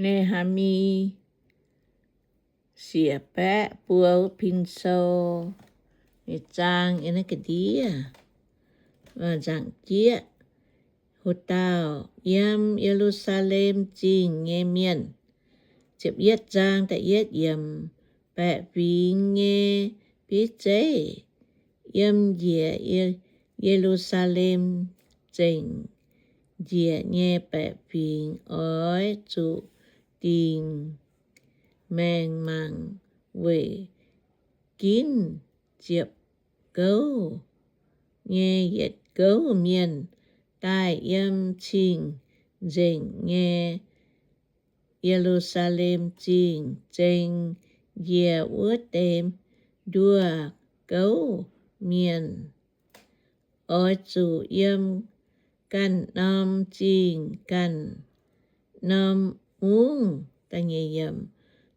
Ne^haa^mi sieqv baeqv buo pin sou. Zaang yiem naaiv ga'ndiev, nzaangc jieqv. Hoc dauh yiem Ye^lu^saa^lem Zingh nyei mienh. Ziepc yietv zaang da'yietv yiemc. Baeqc fingx nyei bieiv zeiv, yiem njiec Ye^lu^saa^lem Zingh njiec nyei baeqc fingx oix zuqc dingc maengc mangc weic ginv ziepc gouv nyei yietc gouv mienh daaih yiem cing-nzengc nyei Ye^lu^saa^lem Zingh zeng njiec wuov deix nduoh gouv mienh. Oix zuqc yiem ganh norm zingh ganh norm mungv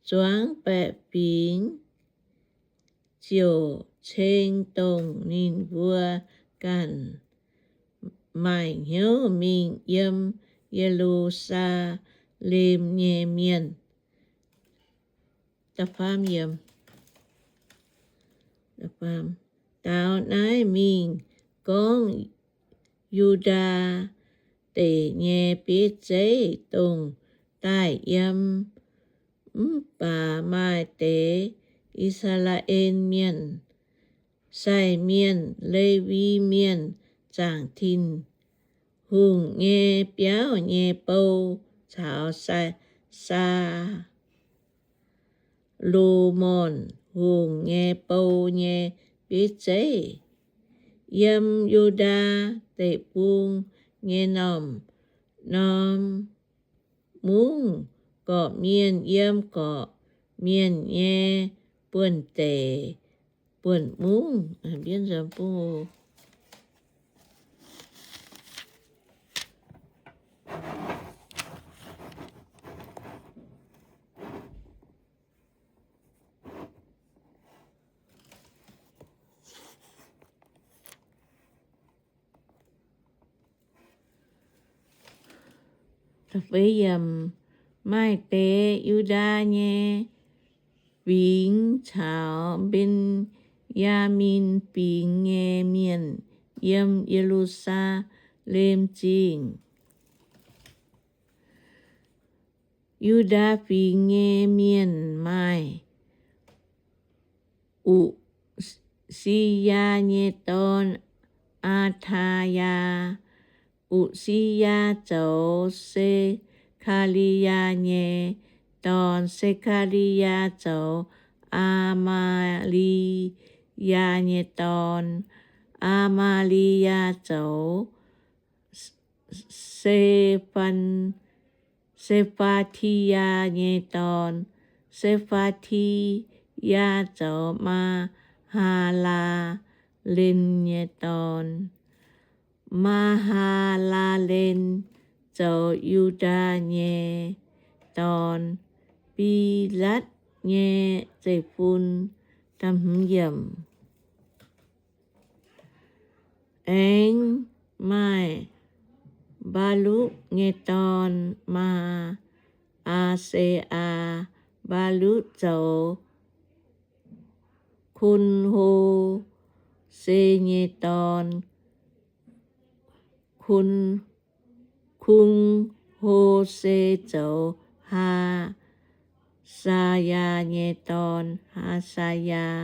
zuangx baeqc fingx ziouc ceng dongh ninh mbuo ganh maaih hnyouv mingh yiem Ye^lu^saa^lem nyei mienh. Daaux naaiv mingh gorngv Yu^ndaa Deic nyei bieiv zeiv, dongh daaih yiem mv baac maaih deix I^saa^laa^en Mienh, sai mienh, Lewi Mienh, zaangc Tin-Hungh nyei biauv nyei bou caux Saa Saa^lo^morn Hungh nyei bou nyei bieiv zeiv. Yiem Yu^ndaa Deic-Bung nyei norm-norm mungv, gorqv-mienh yiem gorqv-mienh nyei buonv-deic buonv-mungv. Maaih deix Yu^ndaa nyei fingx caux Mben^yaa^min Fingx nyei mienh yiem Ye^lu^saa^lem Zingh. Yu^ndaa Fingx nyei mienh maaih U^si^yaa nyei dorn, Aa^taa^yaa. U^si^yaa zoux Se^kaa^li^yaa nyei dorn. Se^kaa^li^yaa zoux Aa^maa^li^yaa nyei dorn. Aa^maa^li^yaa zoux Se^faa^ti^yaa nyei dorn. Se^faa^ti^yaa zoux Maa^haa^laa^len nyei dorn. Maa^haa^laa^len zoux Yu^ndaa nyei dorn, Bilatv nyei zeiv-fun. Aengx maaih Mbaalutv nyei dorn, Maa^aa^se^aa. Mbaalutv zoux Kun^ho^se nyei dorn. Kun, Kun^ho^se zoux Haa^saa^yaa nyei dorn. Haa^saa^yaa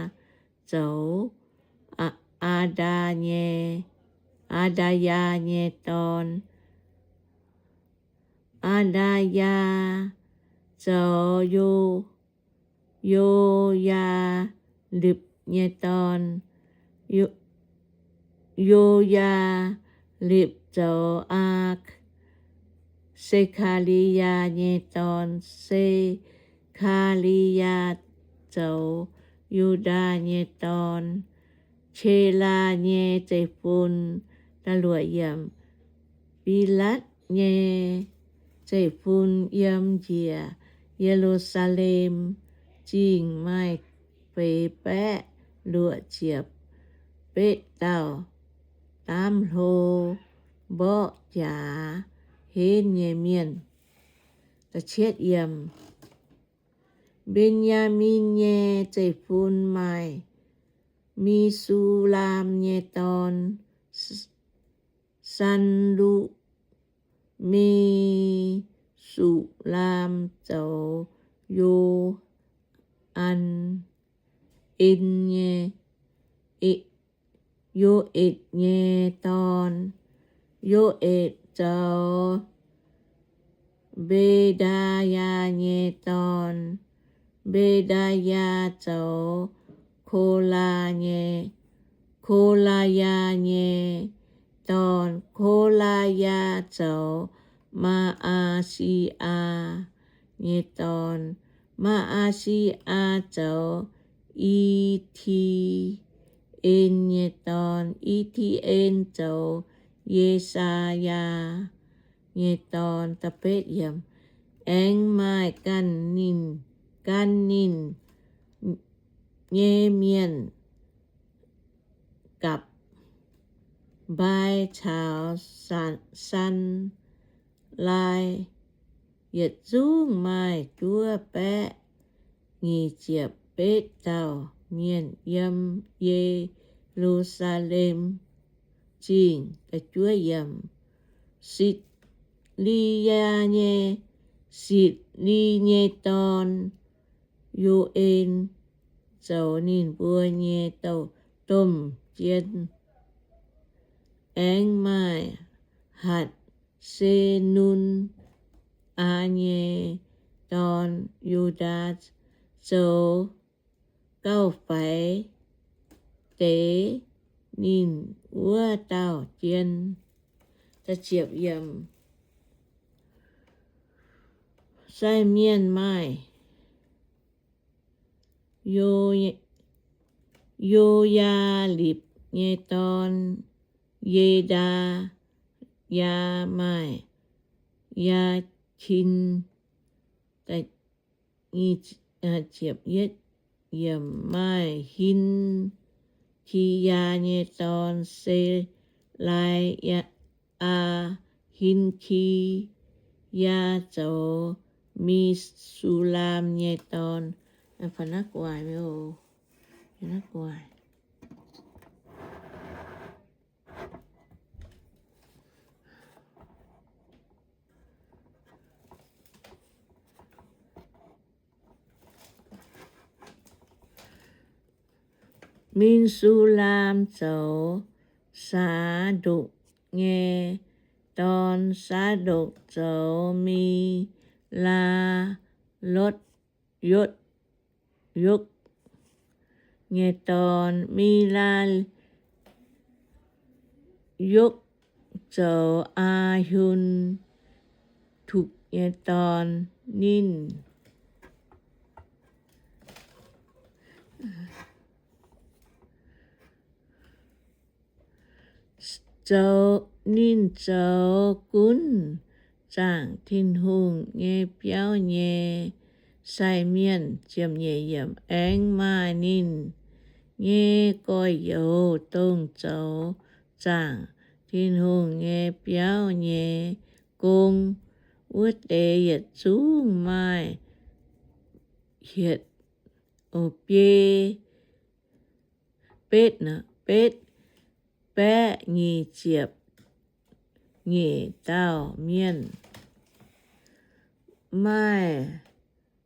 zoux Aa, Aa^ndaa nyei, Aa^ndaa^yaa nyei dorn. Aa^ndaa^yaa zoux Yo, Yo^yaa^lipc nyei dorn. Yo, Yo^yaa^lipc zoux Aa, Se^kaa^li^yaa nyei dorn. Se^kaa^li^yaa zoux Yu^ndaa nyei dorn, Qelaa nyei zeiv-fun. Bilatv nyei zeiv-fun yiem njiec Ye^lu^saa^lem Zingh maaih feix baeqv luoqc ziepc betv dauh daamv hlo mborqv jaax henv nyei mienh. Mben^yaa^min nyei zeiv-fun maaih Mesulam nyei dorn, Sanlu, Mesulam zoux Yo^an, en nyei, Yo^etv nyei dorn. Yo^etv zoux Mbe^ndaa^yaa nyei dorn. Mbe^ndaa^yaa zoux Ko^laa nyei, Ko^laa^yaa nyei dorn. Ko^laa^yaa zoux Maa^aa^si^aa nyei dorn. Maa^aa^si^aa zoux I^ti^en nyei dorn. I^ti^en zoux Ye^saa^yaa nyei dorn. Aengx maaih ganh ninh, ganh ninh nyei mienh gapv-mbai caux San, Sanlai, yietc zungv maaih juov baeqv nyic ziepc betv dauh mienh yiem Ye^lu^saa^lem Zingh. Sit^li^yaa nyei, Sit^li nyei dorn, Yo^en, zoux ninh mbuo nyei domh jien. Aengx maaih Hatc^se^nun, Aa nyei dorn, Yu^ndaa, zoux gauh faix deix ninh wuov dauh jien. Sai mienh maaih Yo, Yo^yaa^lipc nyei dorn, Ye^ndaa, Ye^ndaa maaih Yaa^kin, maaih Hin^ki^yaa nyei dorn, Se^lai, Aa, Hin^ki^yaa zoux Mesulam nyei dorn. Mesulam zoux Saa^ndokc nyei dorn. Saa^ndokc zoux Me^laa^yotv, Yotv, Yotv nyei dorn. Me^laa^yotv zoux Aa^hun, Tukc nyei dorn. Ninh zoux, ninh zoux gunv zaangc Tin-Hungh nyei biauv nyei sai mienh. Aengx maaih ninh nyei gorx-youz, dongh zoux zaangc Tin-Hungh nyei biauv nyei gong. Wuov deix yietc zungv maaih hietc, o, biei betv, betv baeqv nyic ziepc nyeic dauh mienh. Maaih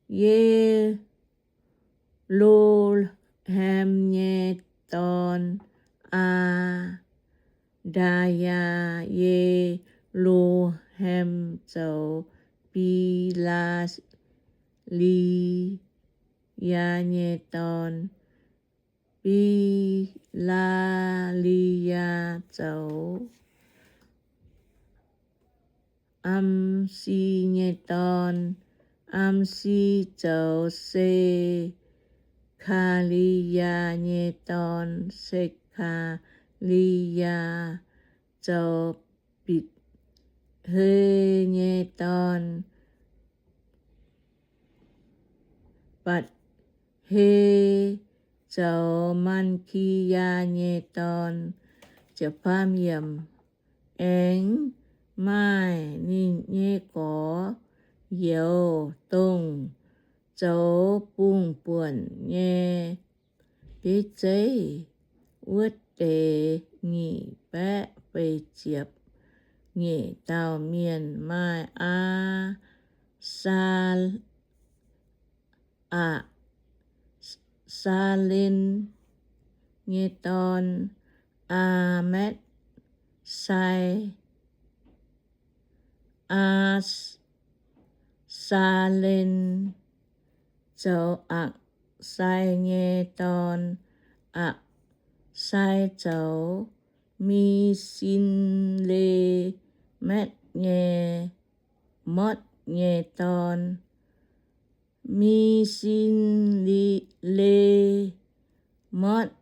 Ye^lo^ham nyei dorn, Aa^ndaa^yaa. Ye^lo^ham zoux Bilaa^li yaa nyei dorn. Bilaa^li yaa zoux Am^si nyei dorn. Am^si zoux Se^kaa^li^yaa nyei dorn. Se^kaa^li^yaa zoux Bitv^he nyei dorn. Batv^he zoux Maa^ki^yaa nyei dorn. Aengx maaih ninh nyei gorx, youz, dongh zoux bungx-buonc nyei bieiv zeiv wuov deix nyic baeqv feix ziepc nyeic dauh mienh. Maaih Aa, Saa, Aa, Saalem nyei dorn, Aa, Matv, Sai, Aa, Saalem zoux Aa, Sai nyei dorn. Aa, Sai zoux Mi^sin^le^matv nyei, Motv nyei dorn. Mi^sin^le^motv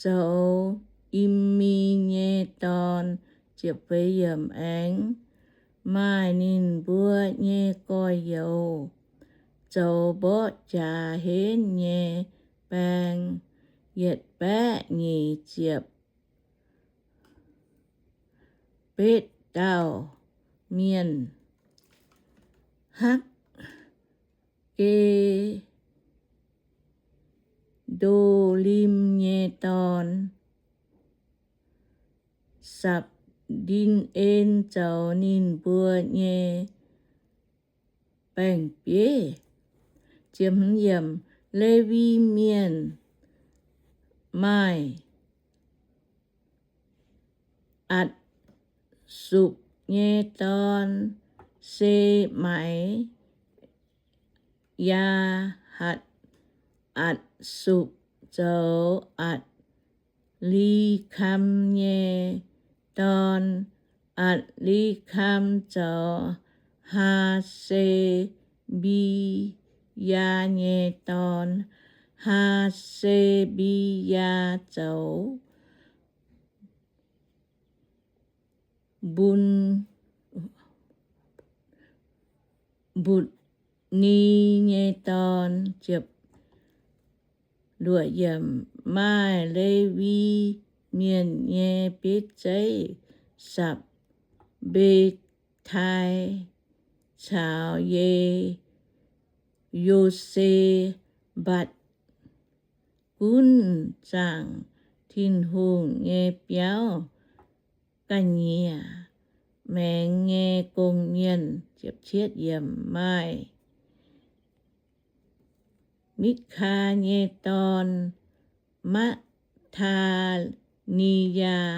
zoux Im^mi nyei dorn. Aengx maaih ninh mbuo nyei gorx-youz zoux mborqv jaax henv nyei baeng, yietc baeqv nyic ziepc betv dauh mienh. Hakv, Ge^ndo^lim nyei dorn, Sapc^ndin^en zoux ninh mbuo nyei baeng-bieiv. Lewi Mienh, maaih Atc^supc nyei dorn, Semaix, Yaahatc. Atc^supc zoux Atc^likam nyei dorn. Atc^likam zoux Haa^se^mbi^yaa nyei dorn. Haa^se^mbi^yaa zoux Mbun, Mbutc^ni nyei dorn. Maaih Lewi Mienh nyei bieiv zeiv, Sapc^mbe^tai caux Ye, Yo^se^mbatc, gunv zaangc Tin-Hungh nyei biauv ga'nyiec maengx nyei gong-mienh. Maaih Mikkaa nyei dorn, Matv^taa^ni^yaa.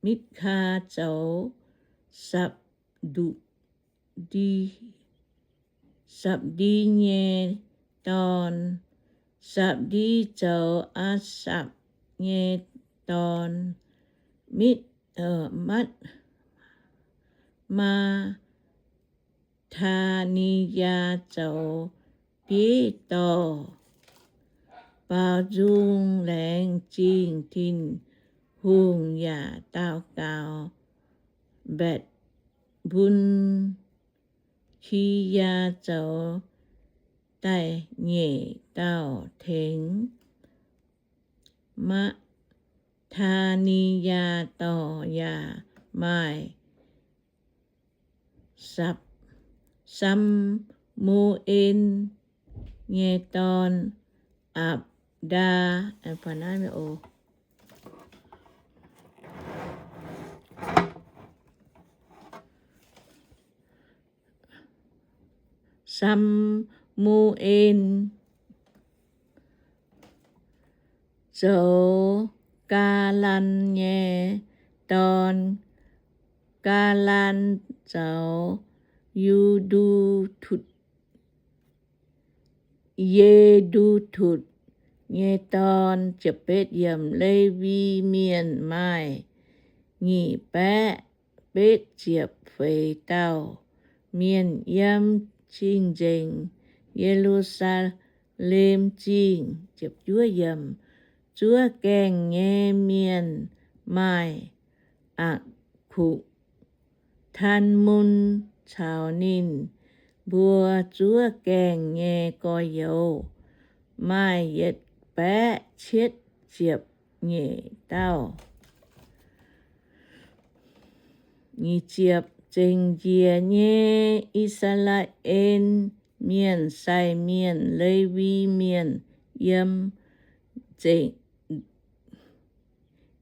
Mikkaa zoux Sapc^ndu, Sapc^ndi nyei dorn. Sapc^ndi zoux Aasapc nyei dorn. Mitv, Matv, Maa, taa^ni^yaa zoux bieiv dorh. Baaux nzung laengz zingh Tin-Hungh yaac daux gaux mbatc Mbun, Kiyaa zoux da'nyeic dauh tengx. Maa^taa^ni^yaa dorh yaac maaih Sapc, Saa^mu^en nyei dorn, Apc^ndaa. Saa^mu^en zoux Gaalaan nyei dorn. Gaalaan zoux Yu^ndu^tutc, Ye^ndu^tutc nyei dorn. Lewi Mienh maaih nyic baeqv betv ziepc feix dauh mienh yiem cing-nzengc Ye^lu^saa^lem Zingh. Zuov gaengh nyei mienh maaih Aa^kukc, Taan^mun caux ninh mbuo zuov gaengh nyei gorx-youz, maaih yietc baeqv cietv ziepc nyeic dauh. Nyic ziepc Zengc njiec nyei I^saa^laa^en Mienh sai mienh, Lewi Mienh, yiem,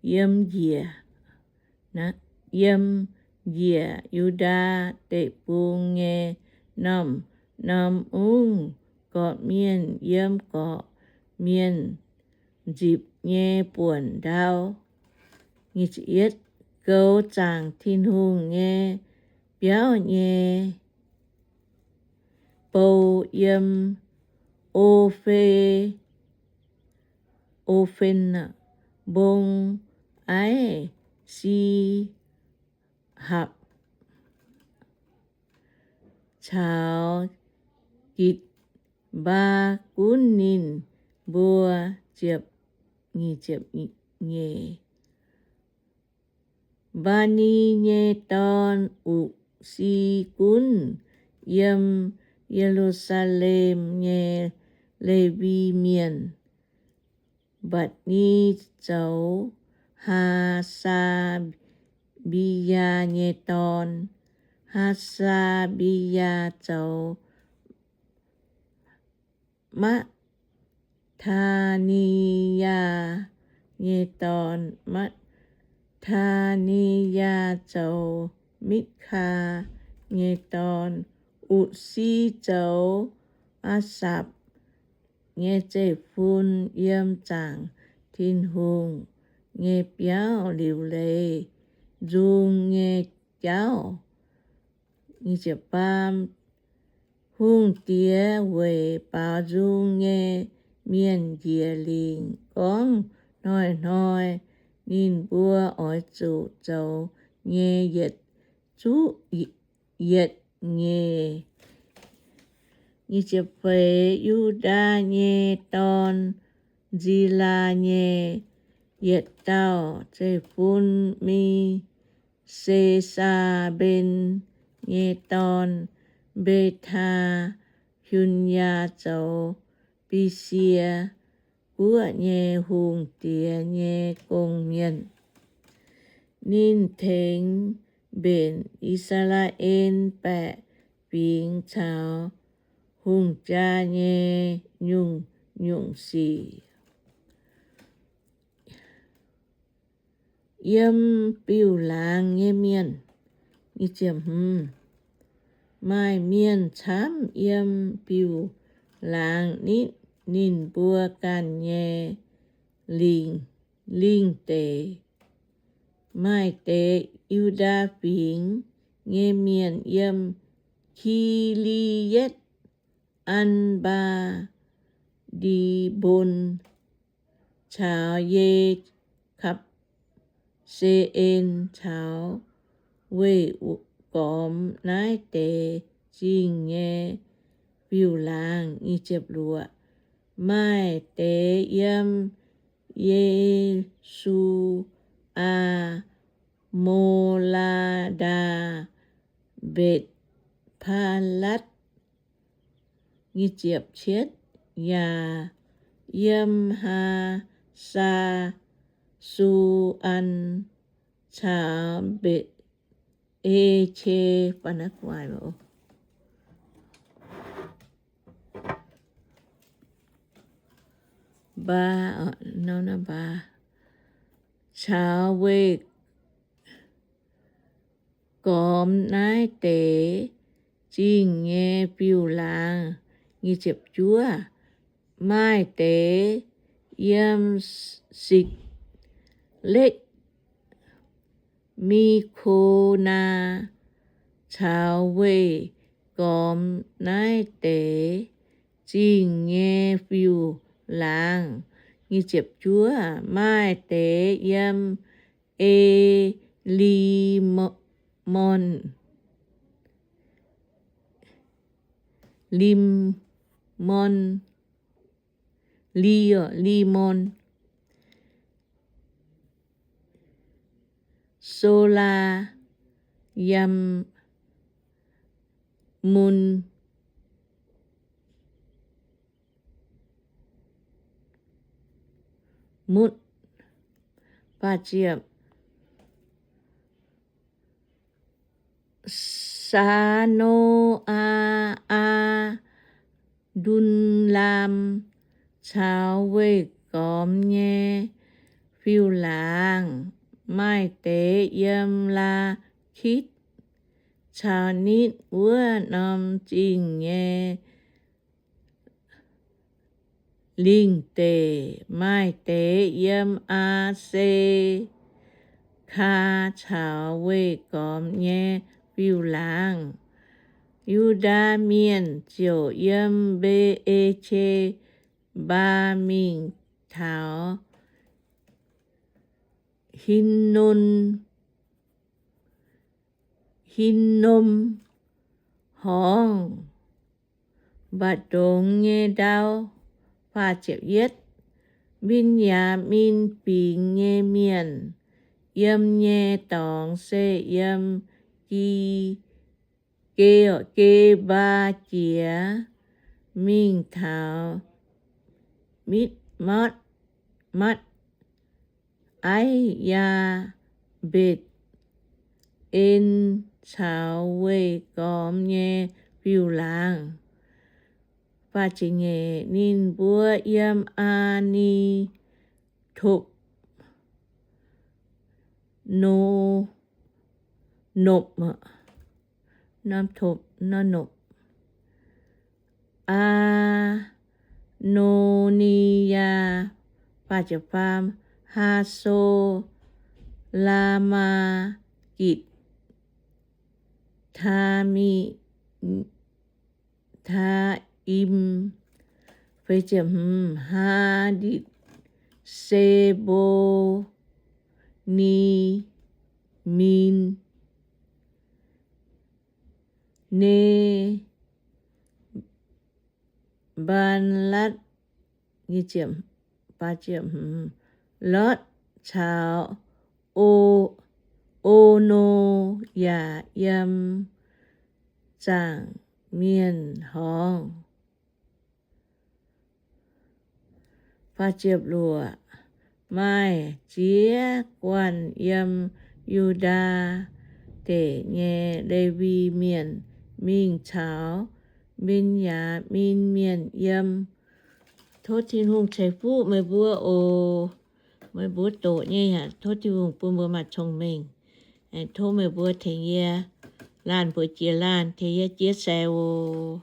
yiem njiec, yiem njiec Yu^ndaa Deic-Bung nyei norm-norm mungv-gorqv-mienh, yiem gorqv-mienh nzipc nyei buonc ndau. Goux zaangc Tin-Hungh nyei biauv nyei bou yiem O^fe, O^fen Mbong, Aiv, Si, hapc caux Gitc^mbaa gunv ninh mbuo. Ziepc nyeic, Mbaa^ni nyei dorn, Uk^si, gunv yiem Ye^lu^saa^lem nyei Lewi Mienh. Mbaa^ni zoux Haa^saa^mbi^yaa nyei dorn. Haa^saa^mbi^yaa zoux Matv^taa^ni^yaa nyei dorn. Matv^taa^ni^yaa zoux Mikv^kaa nyei dorn. Utc^si zoux Aa^sapc nyei zeiv-fun yiem zaangc Tin-Hungh nyei biauv liuc leiz nzung nyei jauv. Hungh diex weic baaux nzung nyei mienh njiec lingc gorngv, Hnoi-hnoi ninh mbuo oix zuqc zoux nyei yietc zungv yietc nyeic. Yu^ndaa nyei dorn, Zilaa nyei yietc dauh zeiv-fun, Mi^se^saa^mben nyei dorn, Mbe^taa^hi^yaa zoux Bisie Guoqv nyei hungh diex nyei gong-mienh. Ninh tengx mbenc I^saa^laa^en Baeqc Fingx caux hungh jaa nyei nyungc-nyungc sic. Yiem Biux Laangz Nyei Mienh. Maaih mienh camv yiem Biux Laangz nitv ninh mbuo ganh nyei lingh, lingh deic. Maaih deix Yu^ndaa Fingx nyei mienh yiem Ki^li^atc, An^mbaa^ndi^mbun, caux Ye^kapv^se^en caux weih gormx naaiv deix zingh nyei Biux Laangz. Maaih deix yiem Ye^su^aa, Mo^laa^ndaa, Mbetc^paa^latv, yaac yiem Haa^saa^su^an caux Mbetc^e^qe, mbaa, caux weih gormx naaiv deix zingh nyei Biux Laangz. Maaih deix yiem Sikv^lekv, Mi^ko^naa, caux weih gormx naaiv deix zingh nyei Biux Laangz. Maaih deix yiem E^li^morn, Lim^morn, Li, Limorn, Solaa, Yammun, Mutv, Saa^no^aa, Aa^ndun^laam, caux weih gormx nyei fiuv-laangz. Maaih deix yiem Laa^kitv caux nitv wuov norm zingh nyei lingh deic. Maaih deix yiem Aa^se^kaa caux weih gormx nyei fiuv-laangz. Yu^ndaa Mienh ziouc yiem Mbe^e^qe^mbaa mingh taux Hin^non, Hin^nom Horngz, mba'ndongx nyei ndau. Mben^yaa^min Fingx nyei mienh yiem nyei dorngx se yiem Gi, Ge, Ge^mbaa Jiex mingh taux Mitv^motv, Matv, Aiv, Yaa, Mbetc, En caux weih gormx nyei fiuv-laangz. Ninh mbuo yiem Aa^ni, Topc, No, Nopc, Nopc, Aa^no^ni^yaa, Faa^jaa^fam, Haaso, Laamaa, Gitc, Taa^mi, Taa^im, Haa^nditc, Se^mbo, Ni, Min, Ne, Mbaan^latv, Lotv caux O, Ono yaac yiem zaangc mienh horngz. Maaih ziex guanh yiem Yu^ndaa Deic nyei Lewi Mienh mingh caux Mben^yaa^min Mienh yiem. Tov Tin-Hungh ceix fuqv meih mbuo oc. Meih mbuo doqc nyei yaac tov Tin-Hungh bun mbuo maaih cong-mengh. Aengx tov meih mbuo tengx yie laanh mbuox jiex laanh, tengx yie jiex sai oc.